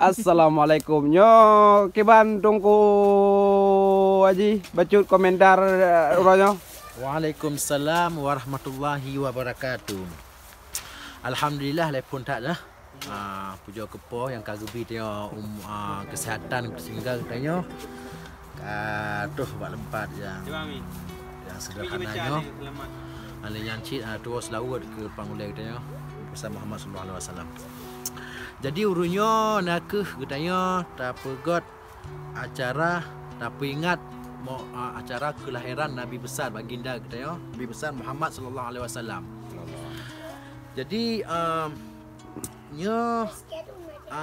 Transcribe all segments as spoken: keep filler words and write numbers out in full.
Assalamualaikum. Nyoe kiban Teungku Haji bacut komentar, eh, uroe nyoe. Waalaikumsalam warahmatullahi wabarakatuh. Alhamdulillah, lé phon that dah. Ah, pujoe keu Po nyang ka geubri tanyoe um, ah, kesehatan sehingga tanyoe ka troh bak leumpat nyang, nyang sederhana nyoe. Alèh nyan cit, ah, tuwoe seulaweuet keu Pangulèe tanyoe, Nabi Muhammad sallallahu alaihi wasallam. Jadi, uroe nyoe nakeuh geutanyoe tapeugöt acara tapeuingat mo-, a, acara keulahiran Nabi Besar Baginda geutanyoe, Nabi Besar Muhammad sallallahu alaihi wasallam. Jadi, em, nyoe, a,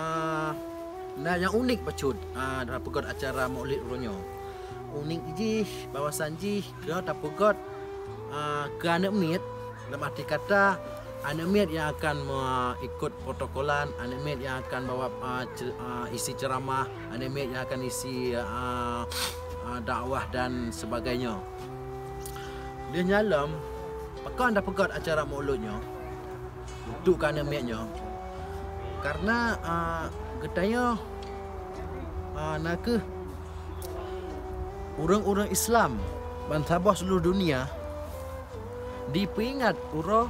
na nyang unik bacut, a, tapeugöt acara Maulid uroe nyoe. Unik jih, bahwasan jih, nyoe tapeugöt, a, keu aneuk miet, dalam arti kata, aneuk miet nyang akan meuikot protokolan, aneuk miet nyang akan bawa, a, ce-, a, isi ceramah, aneuk miet nyang akan isi, a, a, dakwah dan sebagainya. Lheueh nyan lom, pakon tapeugöt acara Maulud nyoe untuk keu aneuk miet nyoe? Karena, a, geutanyoe, a, nakeuh ureuëng-ureuëng Islam bansaboh seluruh dunia, dipeuingat uroe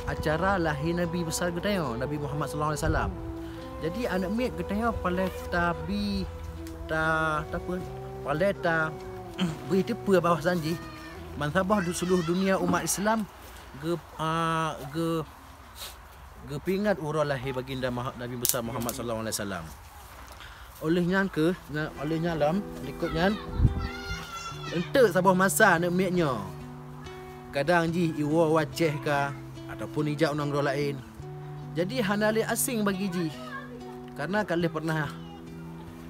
acara lahé Nabi besar geutanyoe, Nabi Muhammad sallallahu alaihi wasallam. Jadi, aneuk miet geutanyoe paleng tabi, ta-, tapeue, paleng ta-, bri teupeue bahwasan jih bansaboh du-, seluruh dunia umat Islam geu-, a, geu-, geupeuingat uroe lahé Baginda Muha-, Nabi Besar Muhammad sallallahu alaihi wasallam. Óh lheueh nyan kheueh, nya-, óh lheueh nyan lom, likot nyan, eunteuk saboh masa aneuk miet nyoe, kadang jih iwoe u Aceh ka, ataupun ijak u nanggroe laén. Jadi hana lé asing bagi jih, karena ka lheueh pernah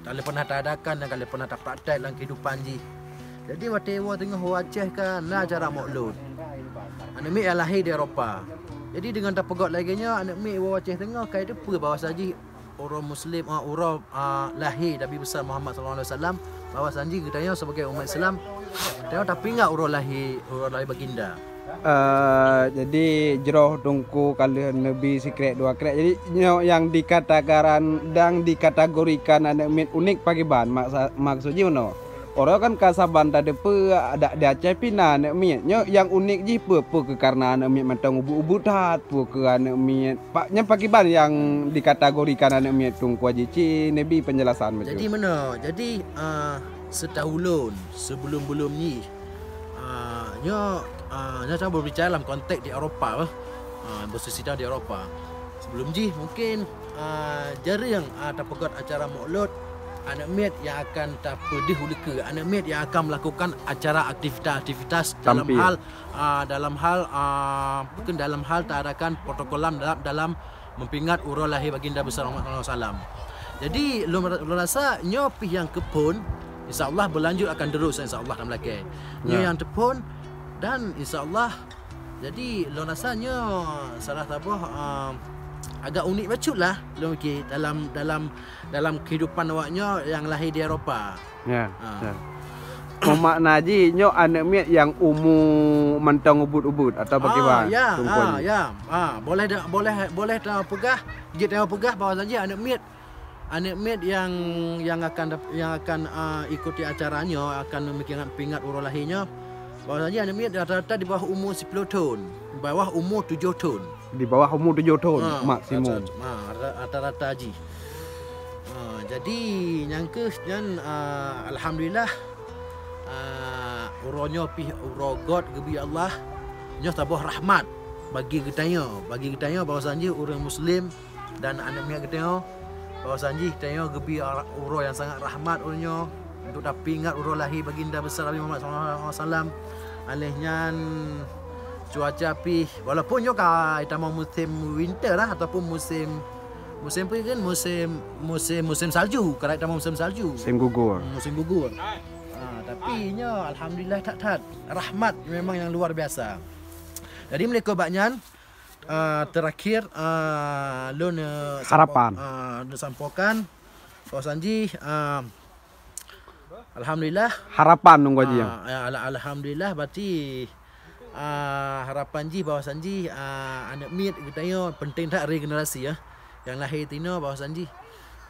Ka lheueh pernah taadakan dan ka lheueh pernah tapraktek lam kehidupan jih. Jadi, watée iwoe teungoh u Aceh ka na acara Maulud. Aneuk miet nyang lahé di Eropa. Jadi, deungon tapeugöt lagée nyoe, aneuk miet iwoe u Aceh teungoh ka jiteupeue bahwa jih uroe Muslim, a, uroe, a, lahé Nabi Besar Muhammad sallallahu alaihi wasallam, bahwa jih geutanyoe sebagai umat Islam, tanyoe tapeuingat uroe lahé, uroe lahé Baginda. Eh, jadi jroh Teungku ka lheueh neubi sikrek dua krek. Jadi nyoe nyang dikatagaran-, nyang dikategorikan aneuk miet unik pakriban? Maksa-, maksud jih meunoe. Uroe kan ka saban tateupeue dak di Aceh pih na aneuk miet. Nyoe nyang unik jih peue, peue keu kareuna aneuk miet mantong ubit-ubit that, peue keu aneuk miet. Pak, nyan pakriban nyang dikategorikan aneuk miet Teungku Haji? Ci neubi penjelasan bacut. Jadi meunoe. Jadi, eh, seutahun lôn, sebelum-belum nyoe, Ah, nyoe, ah, nyoe cara berbicara dalam konteks di Eropa, eh. Ah, khususnya di Eropa. Sebelum jih mungkin, ah, jarang, ah, tapeugöt acara Maulud aneuk miet nyang akan tapeudeuh uleukeue, aneuk miet nyang akan melakukan acara aktivitas-aktivitas dalam hal, ah, dalam hal, ah, mungkin dalam hal taadakan protokolan dalam, dalam mempeuingat uroe lahé Baginda Besar Muhammad sallallahu alaihi wasallam. Jadi, lôn, lôn rasa nyoe pih nyang keuphon, insya Allah berlanjut akan terus, insya Allah, dalam lakée. Nyoe nyang teuphon dan insya Allah, jadi lôn rasa nyoe salah saboh, um, agak unik bacut lah lôn pikir dalam, dalam, dalam kehidupan awak nyoe nyang lahé di Eropa. Ya, ya. Meumakna jih nyoe aneuk miet nyang umu mantong ubit-ubit atau pakriban? Ah, ya, ah, ya. Ah, boleh da-, boleh, boleh tapeugah, jeuet tapeugah bahwa jih aneuk miet, aneuk miet nyang, nyang akan dap-, nyang akan, ah, ikuti acara nyoe, akan memikirkan peuingat uroe lahé nyoe, bahwa jih aneuk miet rata-rata di bawah umur sepuluh thon, bawah umur tujoh thon. Di bawah umur tujoh thon, ah, maksimum. Rata-, ah, ra-, rata-rata jih. Ah, jadi nyang kheueh nyan, ah, alhamdulillah, ah, uroe nyoe pih uroe göt geubri Allah. Nyoe saboh rahmat bagi geutanyoe, bagi geutanyoe bahwasan jih ureuëng muslim dan aneuk miet geutanyoe, bahwasan jih tanyoe geubri ara-, uroe nyang sangat rahmat uroe nyoe untuk tapeuingat uroe lahé Baginda Besar Nabi Muhammad sallallahu alaihi wasallam. Aléh nyan, cuaca pih, walaupun nyoe ka tamong musim winter lah, ataupun musim, musim apa kan? Musim, musim, musim salju, ka tamong musim salju. Musim gugur. Hmm, musim gugur. Ah, tapi nyoe alhamdulillah that-that. Rahmat memang yang luar biasa. Jadi, meulikot bak nyan, ah, terakhir, ah, lôn, eh, harapan. Sampo-, ah, lôn sampokan bahwasan jih, ah, alhamdulillah. Harapan nunggu jih, ya? Ah, ya, al-, alhamdulillah, berarti, ah, harapan jih bahwasan jih, ah, aneuk miet geutanyoe penting that regenerasi, ya. Nyang lahé tinoe bahwasan jih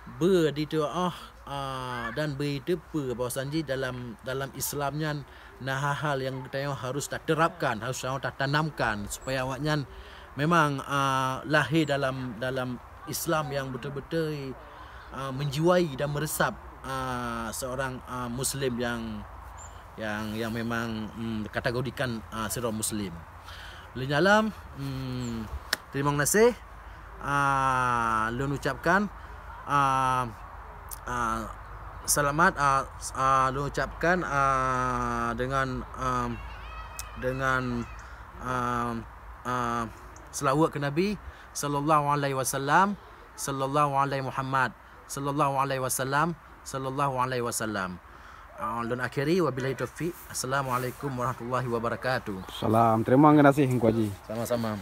Beu ditu'oh, ah, dan beu teupeu bahwasan jih dalam, dalam Islam nyan na hal-hal nyang geutanyoe harus taterapkan, harus tanyoe tatanamkan supaya awaknyan memang, ah, lahé dalam, dalam Islam nyang beutôi-beutôi, ah, menjiwai dan meresap, ah, seorang, ah, muslim nyang, nyang, nyang memang, mm, kategorikan, ah, sidroe muslim. Lheuh nyan lom, mm, teurimong gaséh, ah, lôn ucapkan, ah, ah, selamat, ah, ah, lôn ucapkan, ah, dengan, ah, dengan, ah, ah, selawat ke Nabi, sallallahu alaihi wasallam, sallallahu alaihi Muhammad, sallallahu alaihi wasallam, sallallahu alaihi wasallam. Ah, lôn akhiri, wabillahi taufiq. Assalamualaikum warahmatullahi wabarakatuh. Salam. Terima kasih, Teungku Haji. Sama-sama.